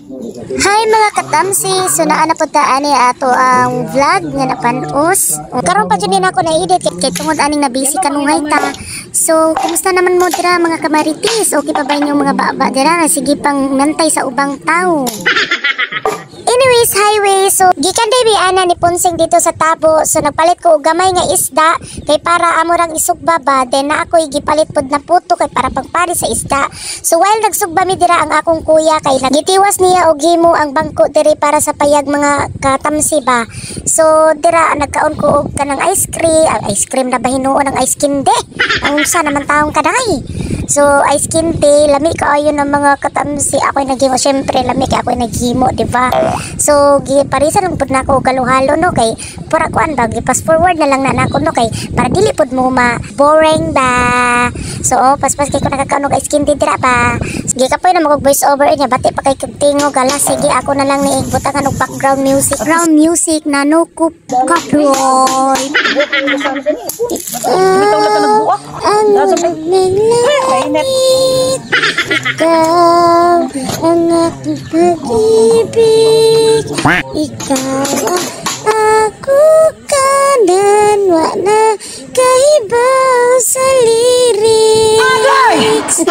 Hi, mga katamsi! So naa na pud ta ani ato ang vlog nga napanos. Karon pa jud din ako na-edit kay tungod aning na busy kanungay ta. So kumusta naman mo dira, mga kamaritis? Okay pa ba inyong mga baba dira? Sige pang nantay sa ubang tao. Anyways, highway. So, gikan day ana ni Ponsing dito sa tabo. So, nagpalit ko og gamay nga isda kay para amo rang isugba ba. Then, na ako'y gipalit pod na puto kay para pagpari sa isda. So, while nagsugba mi dira ang akong kuya kay gitiwas niya og himo ang bangko diri para sa payag, mga katamsi ba. So, dira nagkaon ko og kanang ice cream. Ang ice cream na ba hinuon ang ice candy? Ang unsa naman taong kaday. So, ice candy, lami kaayo ng mga katamsi. Ako'y naghimo. Syempre, lami kay ako'y naghimo, di ba? So, giparisan lang pud nako og halo-halo, no, kay para kuan ba, gipas forward na lang na nako, no, kay para dili pud mo ma boring ba. So, oh, paspas kay ko nakakaon og ice candy dira ba. Gikapoy na mag voice over niya, bati pa kay kag tingog ala. Sige, ako na lang ni butangan og background music. Background music na no copyright. Ang langit, ikaw ang aking pag-ibig, ikaw ang ako kanan, wala kahibaw sa lyrics.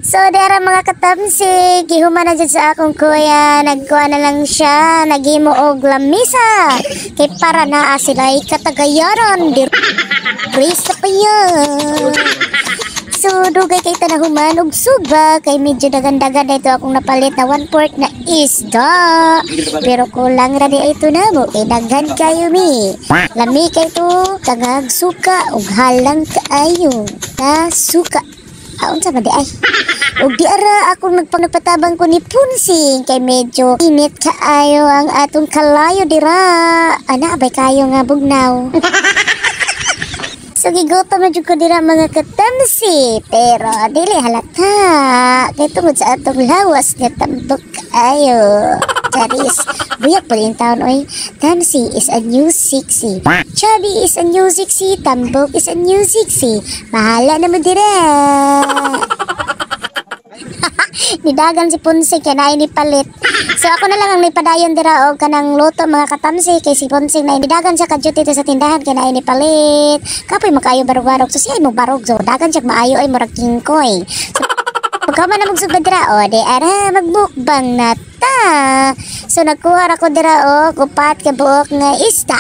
So, dara, mga katamsi, gihuman na dyan sa akong kuya, nagkuha na lang siya, naghimo og lamisa, kay para naa sila'y katagayaran, diri sa payag. So, dugay kay tanahuman og suba, kay medyo dagan-dagan na ito akong napalit na one fourth na isda. Pero kulang ra di ito na mo, kay daghan kayo mi. Lami kay to, tagag suka, ug halang kaayo. Na suka. Ah, unsa ba di ay? Ug di ara akong nagpatabang ko ni Punsing kay medyo init kaayo ang atong kalayo dira. Ana abay kayo nga bugnaw. So gigutom na jud ko dira, mga katamsi, pero dili halata kay tungod sa atong lawas nga tambok kaayo. Charis, buyag pa rin taon oy. Tamsi is a new sexy. Chubby is a new sexy. Tambok is a new sexy. Bahala na mo dira. Nidagan si Ponsing kay naay ni palit. So ako na lang ang nipadayon dira og kanang luto, mga katamsi, kay si Ponsing na nidagan siya ka duty sa tindahan kay naay ni palit. Kapoy makaayo barog-barog. So siya ay mo barog. So dagan siya maayo ay murag kingkoy. So pagka man na magsugba dira o di ara magmukbang na ta. So nagkuha ra ko dira og upat ka buok nga isda.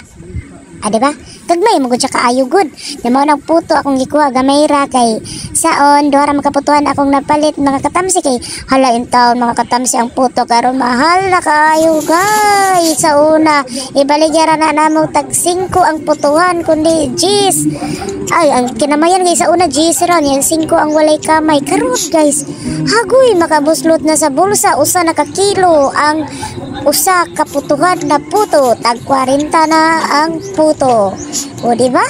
Ah, di ba? Gagmay mo gud siya kaayo gud. Di mao nang puto akong gikuha, gamay ra kay saon duha ra makaputuhan akong napalit, mga katamsi, kay hala in town, mga katamsi, ang puto karon mahal na kaayo, guys. Sa una ibaligya ra na namo tag 5 ang putuhan kundi G's. Ay, ang kinamayan guys, sa una G's ra niya 5 ang walay kamay. Karon, guys, hagoy makabuslot na sa bulsa usa na ka kilo ang usa ka putuhan na puto, tag 40 na ang puto. O di ba?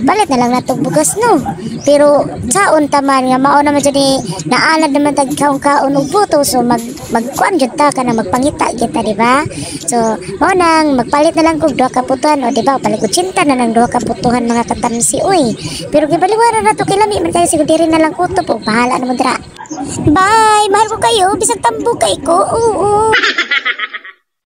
Balit na lang natong bugas, no. Pero saon taman nga mao naman jud ni naanad naman tag kaon-kaon og puto, so magkuan jud ta kana magpangita kita, di ba? So mao nang magpalit na lang kog duha ka putuhan, o di ba? Palit ko 80 na lang duha ka putuhan, mga katamsi uy. Pero gibaliwara na to kay lami man kayo, siguro diri na lang kutob o bahala na mo dira. Bye! Mahal ko kayo, bisag tambok kay ko. Oo.